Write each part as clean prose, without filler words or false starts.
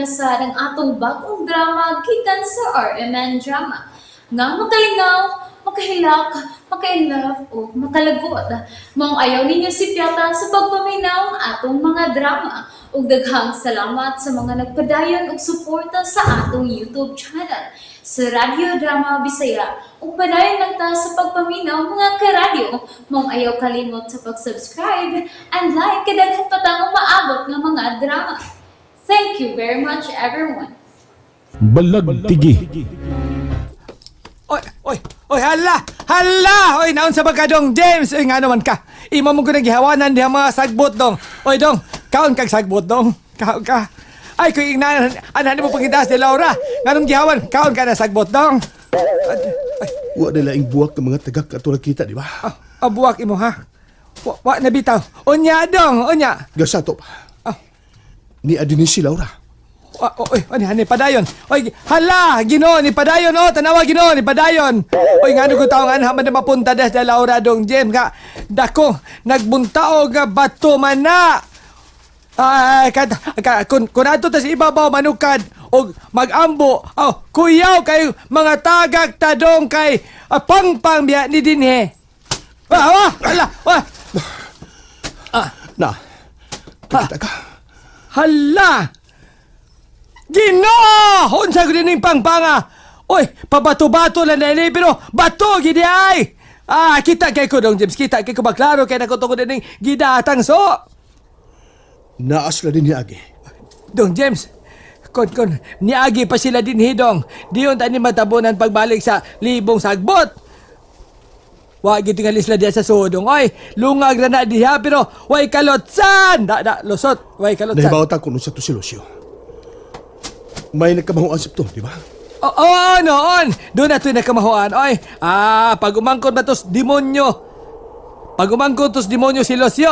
na sad ang atong bagong drama gikan sa RMN Drama nga makalingaw, makahilak, maka-inlove o makalagot. Maong ayaw ninyo sipyata sa pagpaminaw ang atong mga drama. Ug daghang salamat sa mga nagpadayon og suporta sa atong YouTube channel sa Radyo Drama Bisaya. Ug padayon lang ta sa pagpaminaw, mga karadyo. Maong ayaw kalimot sa pag-subscribe and like kay daghan pa tang umaabot nga mga drama. Thank you very much, everyone. Balagtigi. Oy, oy, oy, hala, hala! Oy, naon sa ba ka dong, James? Oy, nga naman ka. Imo mo ko nagihawanan diha mga sagbot dong. Oy, dong, kaon kag sagbot dong. Kaon ka. Ay, kuy ingnan, anhan mo pangitaas ni Laura. Nganong gihawan, kaon ka na sagbot dong. Ay, Wa na laing buwak ng mga tagak ato nakita, di ba? ah, ah, buwak imo ha. Wa na bitaw. Unya dong, unya. Gasato pa. Ah. Ni adini si Laura. Wa, oy, ani hani padayon. Oy, hala, Ginoo ni padayon oh, tanawa Ginoo ni padayon. Oy, ngano ko taong anha man na mapunta des de Laura dong James nga dako nagbuntao nga bato man na. Ay, kat, ka, kun ato tas ibabaw manukad og magambo, oh, kuyaw kay mga tagak tadong kay pangpang biya ni dinhe. Ah, ah, hala, ah, Na. Kakita ka. Hala! Ginoo! Unsa ko din pangpanga? Oy, pabato-bato lang na ini, pero bato gidi ay! Ah, kita kay ko dong James, kita kay ko maklaro kay nako ko din gidatang so. Naa sila din niagi. Dong James, kon niagi pa sila din hidong. Diyon tani matabunan pagbalik sa libong sagbot. Wa gid tingali sila diya sa sudong. Oy, lungag ra na diha pero way kalotsan. Da da lusot, way kalotsan. Nahibaw ta kung unsa to si Lucio. May nagkamahuan sa to, di ba? Oo, oh, noon. Doon na ito'y nakamahuan. Oy, pag umangkon ba tos demonyo? Pag umangkon tos demonyo si Lucio.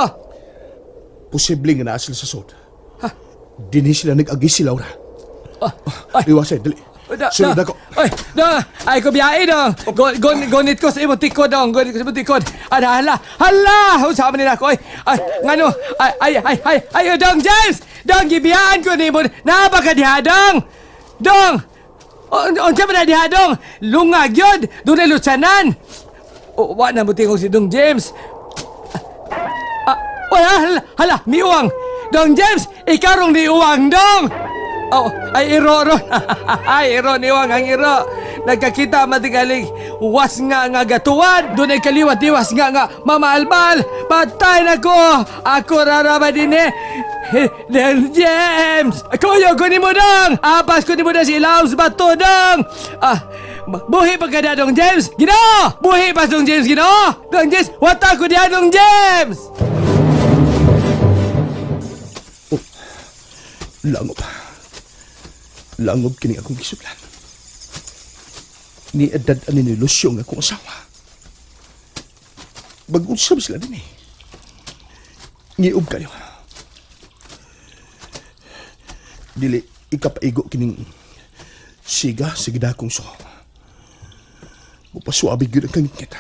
Posible nga naa sila sa sod. Dinhi sila nag-agi si Laura. Oh, ay, Liwasay, dali. Da, Sunod da. ako. Oy, dong, ay ko biyahe dong. Gonit ko sa imong tikod dong. Gonit ko sa imong tikod. Ala, hala, hala. Unsa man nila ako? Oy, ay, ngano? Ay, ay, ay, ay, ay, oh, dong James. Dong, gibiyaan ko nimo. Naa ba ka diha dong? Dong. Unsa man na diha dong? Lungag yun. Dunay lutsanan. O, wa na mo tingog si Dong James. Ah, oy, hala, hala, miuwang. Dong James, ikaw rong niuwang, dong. Oh, ay iro ro. Ay iro niuwang ang iro. Nagkakita matigalig was nga nga gatuan. Doon ay kaliwat iwas nga nga mamaalbal. Patay na ko. Ako raraba din eh. Dong James! Kuyo ko ni mo dong! Apas ko ni mo dong si Ilaws Bato dong! Ah, buhi pa ka na, Dong James! Ginoo! Buhi pa Dong James, Ginoo! Dong James, wata ko diya, Dong James! Langob. Langob kini akong gisudlan. Ni edad ani ni Lucio nga akong asawa. Mag-usab sila din eh. Ngiob kayo. Dili ikapaigo kining siga sa gidakong so. Mupasuabi gyud ang kangit.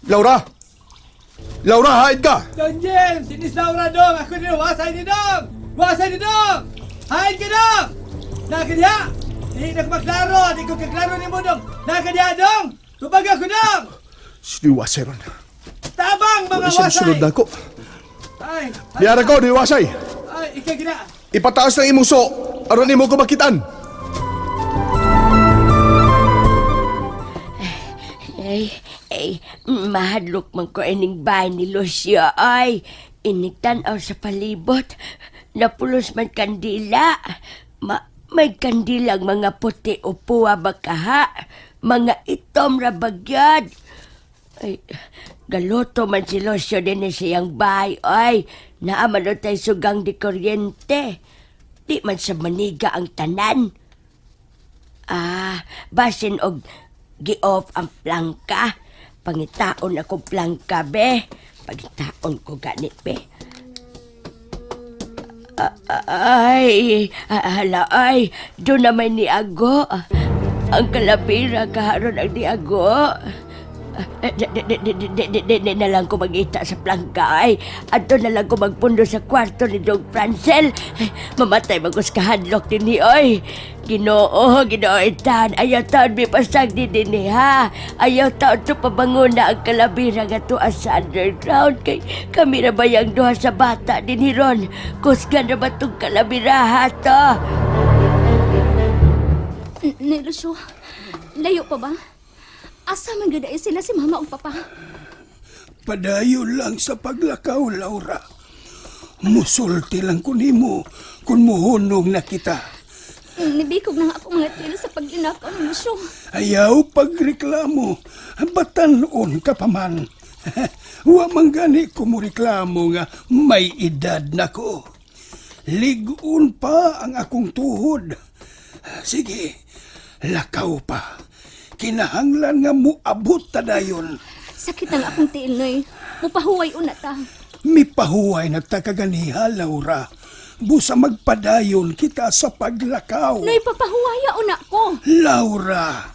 Laura! Laura, haid ka! Dong James, sinis Laura dong! Ako ni wasay ni dong! Wasay ni dong! Hain ka dong! Nakadiya! Di na ko maklaro! Di ko kaklaro ni mo dong! Nakadiya dong! Tubag ako dong! Siniwasay ron. Tabang mga Wala siya wasay! sunod na ako. Ay! Diyara ko, diwasay! Ay, ikaw gina! Ipataas ng imong so, aron imo ko makitan. Ay, ay, mahadlok man ko ining bahay ni Lucio, ay. Inigtan-aw sa palibot. Napulos man kandila. May kandilang mga puti o puwa bakaha. Mga itom ra bagyad. Ay, galoto man si Lucio din siyang bahay, ay. Naaman o tay sugang di kuryente. Di man sa maniga ang tanan. Ah, basin og gi-off ang plangka. Pangitaon ako plangka, be. Pangitaon ko ganit, be. Ay, hala, ay, doon naman ni Ago. Ang kalapira kaharon ang ni Ago. Di na lang ko magita sa plangka ay. Adto na lang ko magpundo sa kwarto ni Dog Francel. Mamatay man ko sa kahadlok din ni oy. Ginoo, Ginoo taon. Ayaw taon mi pasag di din ni ha. Ayaw taon to pabanguna ang kalabira nga tuwa sa underground. Kay kami na bayang duha sa bata din ni Ron. Kusgan na ba tong kalabiraha to? Nay Lucio, layo pa ba? Asa man gud ay sila si mama ug papa? Padayon lang sa paglakaw, Laura. Musulti lang ko nimo kung muhunong na kita. Nibikog na nga ako mga tiil sa pag-inakaw ni Lucio. Ayaw pagreklamo, batanon ka pa man. Wa man gani ko mo nga may edad na ko. Ligon pa ang akong tuhod. Sige, lakaw pa. Kinahanglan nga muabot ta dayon. Sakit na nga akong tiil, Noy. Mupahuway una ta. Mipahuway na ta kaganiha, Laura. Busa magpadayon kita sa paglakaw. Noy, papahuwaya una ko. Laura!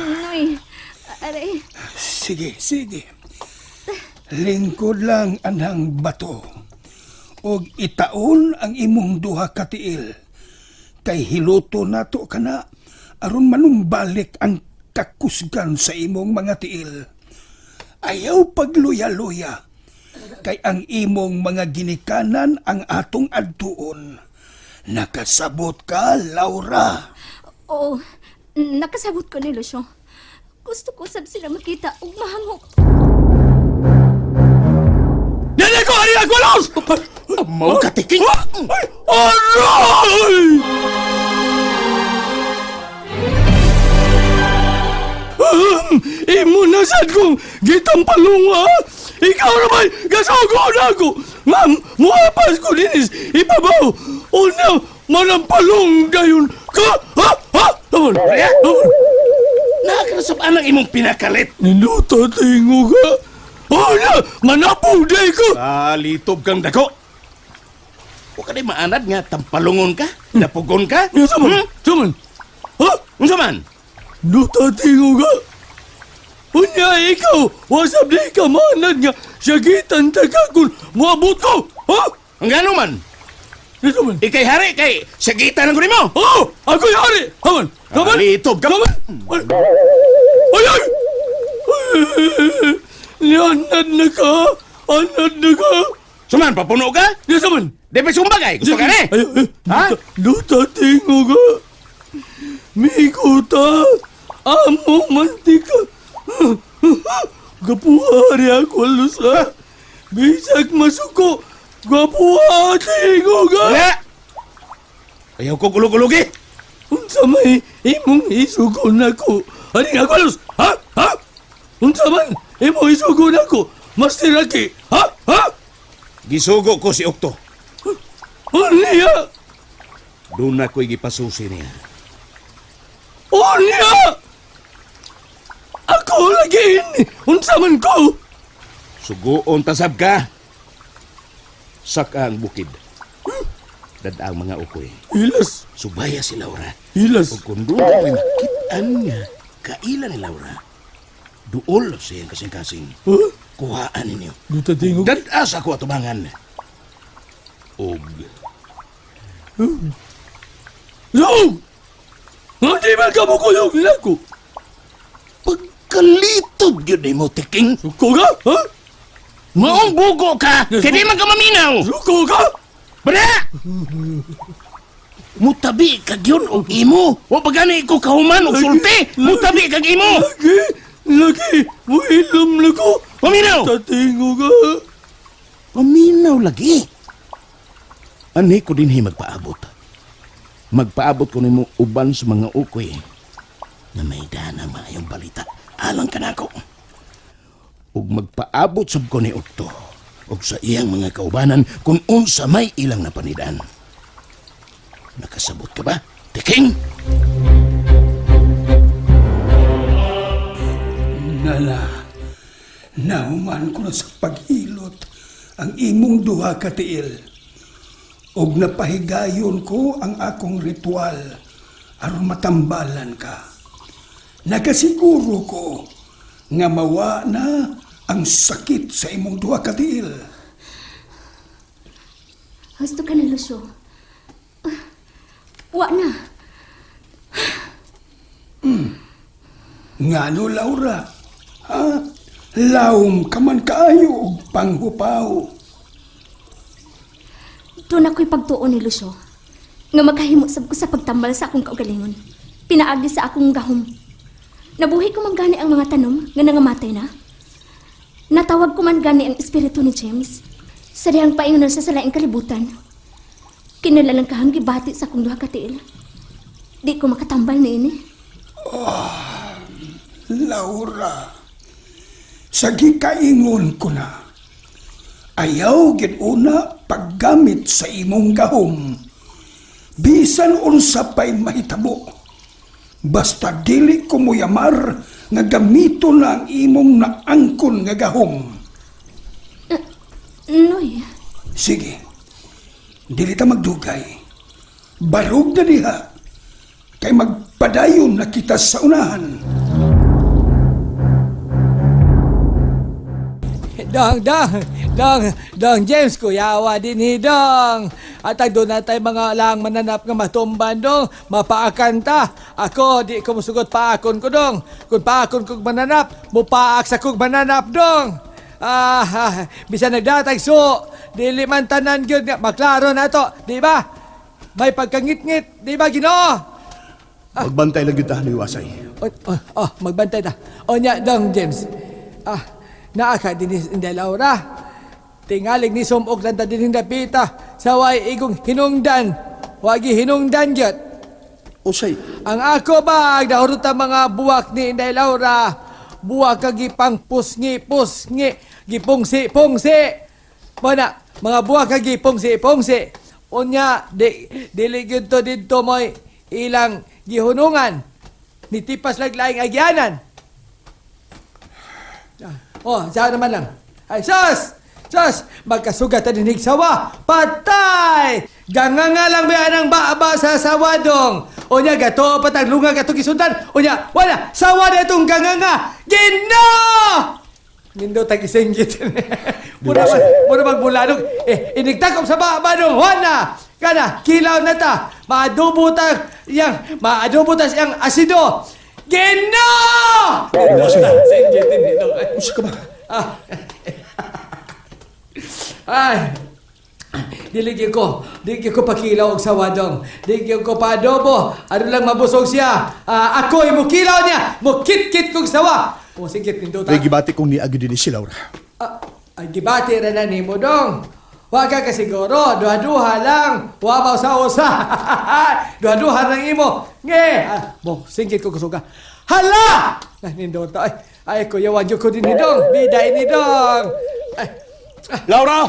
Noy, aray. Sige, sige. Lingkod lang anang bato. Og itaon ang imong duha ka tiil. Kay hiluto nato kana aron manumbalik ang kakusgan sa imong mga tiil. Ayaw pagluya-luya. Kay ang imong mga ginikanan ang atong adtuon. Nakasabot ka, Laura. Oo, nakasabot ko ni Lucio. Gusto ko sab sila makita ug mahangop. Dili ko ari ako los. Amaw ka, Tiking! Ay, aray! Imo na sad kong gitang palunga. Ikaw naman, gasugo na ako. Ma'am, muapas ko dinis. Ibabaw. Una, manampalong dayon ka. Ha? Ha? Naman. Naman. Nakakasab ang imong pinakalit. Niluto tingo ka. Una, manapong day ko. Palitob kang dako. Huwag ka di maanad nga, tampalungon ka, napugon ka. Unsa man? Unsa man? Ha? Unsa man? Duta tingo ka. Unya ikaw, wasab di ka maanad nga syagitan ta ka kung moabot ko. Ha? Ang gano man? Unsa man? Ikay hari kay sagitan ang mo. Oh, ako yung hari. Haman. Haman. Palitob ka. Haman. Ay. Ay ay. Nianad na ka. Anad na ka. Suman, papuno ka? Unsa man? Di pa sumbag ay. Gusto ka ni? Ay, ay, Ha? Duta tingo ka. Mikuta. Amo mantika. Gapuhari ako lusa. Bisag masuko. Gapuha tingo ka. Wala! Ayaw ko gulog-gulugi. Unsa may imong isugo nako. Ani ako lus. Ha? Ha? Unsa man imong isugo nako? Master Aki. Ha? Ha? Gisugo ko si Okto. Unya! Doon na ko'y gipasusi niya. Unya! Ako lagi ini. Unsa man ko? Sugoon tasab ka. Saka ang bukid. Dada ang mga ukoy. Ilas, Subaya si Laura. ilas. Ug kung doon ka may makitaan nga, kaila ni Laura, duol sa iyang kasing-kasing. Huh? Kuhaan ninyo. Duta tingog. Dada sa ako atubangan. Og Log! Hindi man ka mo kuyog nako. pagkalitob yun ni mo, Tiking. Suko ka? Ha? Maong bugo ka, Yes, kaya di man ka maminaw. Suko ka? Bra! Mutabi kag yun og imo. Wa pa gani ko kahuman og sulti. Mutabi kag imo. Lagi, lagi, muilom na ko. Paminaw! Duta tingog ka. Paminaw lagi. Ani ko dinhi magpaabot. Magpaabot ko nimo uban sa mga ukoy na may dana maayong balita alang kanako. Ug magpaabot sab ko ni Okto ug sa iyang mga kaubanan kung unsa may ilang napanidan. Nakasabot ka ba, Tiking? Nala, nahuman ko na sa paghilot ang imong duha ka tiil. Og napahigayon ko ang akong ritual aron matambalan ka. Nakasiguro ko nga mawa na ang sakit sa imong duha ka tiil. Husto ka na, Lucio. Wa na. Ngano, Laura? Ha? Laom ka man kaayo og panghupaw. Doon ako'y pagtuon ni Lucio. Nga makahimo sab ko sa pagtambal sa akong kaugalingon. Pinaagi sa akong gahom. Nabuhi ko man gani ang mga tanom nga nangamatay na. Natawag ko man gani ang espiritu ni James. Sa dihang paingon na siya sa laing kalibutan. Kinalalang kahang gibati sa akong duha ka tiil. Di ko makatambal niini. Laura, sa gikaingon ko na, ayaw gid una paggamit sa imong gahom. Bisan unsa pa'y mahitabo. Basta dili ko moyamar nga gamito na ang imong naangkon nga gahom. Noy, Sige, dili ta magdugay. Barug na diha, kay magpadayon na kita sa unahan. Dong, dong, dong, dong James, kuyawa din hi dong. At doon na tayo mga lang mananap nga matumban dong, mapaakanta. Ako, di ko musugot paakon ko dong. Kung paakon kong mananap, mupaak sa kong mananap dong. Bisan nagdatag so, dili man tanan gyud nga maklaro na to, di ba? May pagkangit-ngit, di ba Ginoo? Magbantay lang gyud ta ni Wasay. Oh, oh, oh, magbantay ta. O nya, dong James. Naa ka din ni Laura. Tingalig ni sumok lang ta din dapita. Saway igong hinungdan. Wagi hinungdan gyud. Usay, Ang ako ba, nahurot ang mga buwak ni Inday Laura. Buwak ka gipang pusngi, pusngi, gipungsi, pungsi. Mana, mga buwak ka gipungsi, pungsi. Unya, di, dili gyud to didto mo'y ilang gihunungan. Nitipas laglaing agyanan. Oh, saan naman lang. Ay, sus! Sus! Magkasugat na dinig sawa! Patay! Ganganga lang ba ang baaba sa sawadong? Unya, gato patag lunga gato gisundan. Unya, wala! Sawa na itong ganganga! Gino! Nindo tag isinggit. Muna ba, muna magbulanong. Eh, inigtakop sa baaba dong. Wala! Kana, kilaw na ta. Maadubo ta yang, maadubo ta siyang asido. Gino! Nindo tag isinggit. Nindo. usa ka ba? Ay. Dili gyud ko, dili gyud ko pakilaw og sawadong. Dili gyud ko paadobo. Aron lang mabusog siya. Ako imo kilaw niya. Mukit-kit kog sawa. O sige, nindot. May gibati kong niagi din si Laura. Ay, gibati ra na nimo dong. Wa ka kasiguro, duha-duha lang. Wa ba usa-usa. Duha-duha lang imo. Nge. Bo, singgit ko kusuga. Hala! Ay, nindot. Ay, ay kuya, wadyo ko din ni dong. Bida ini dong. Ay, Laura!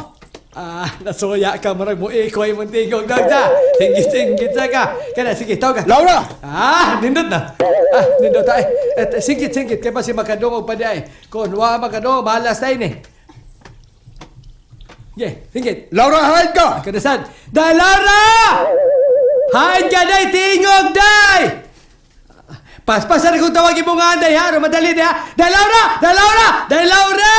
Nasuya ka, marag mo ikoy mong tingog dong sa. Singgit, singgit sa ka. Kana, sige, tawag ka. Laura! Nindot na. Nindot ay. Et, singgit, singgit. Kaya ba si makadungog pa di ay. Kung wa makadungog, balas tayo ni. Sige, singgit. Laura, hain ka! Kadasan. Dai, Laura! Hain ka, day! Tingog, day! Paspasan kung tawagin mo nga, day, ha? Madali, day, ha? Dai, Laura! Dai, Laura! Dai, Laura!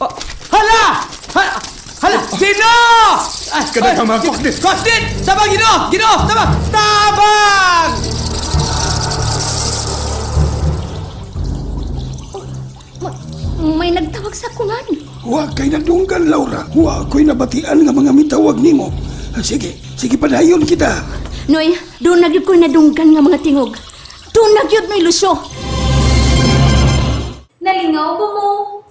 Oh, hala! Hala! Hala! Gino! Ay, Kada ay, ka mga koknit! Koknit! Tabang, Gino! Gino! Tabang! Tabang! May nagtawag sa akungan. Wa kay nadunggan, Laura. Wa ko'y nabatian nga mga mitawag nimo. Sige, sige padayon kita. Noy, doon na gyud ko'y nadunggan nga mga tingog. Doon na gyud may Lucio. Nalingaw ba mo?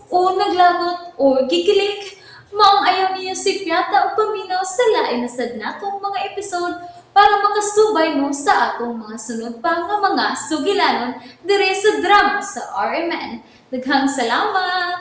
O naglagot o gikilig? Maong ayaw niyo si Piata o paminaw sa lain na sad natong mga episode para makasubay mo sa atong mga sunod pa nga mga sugilanon dire sa drama sa RMN. Daghang salamat!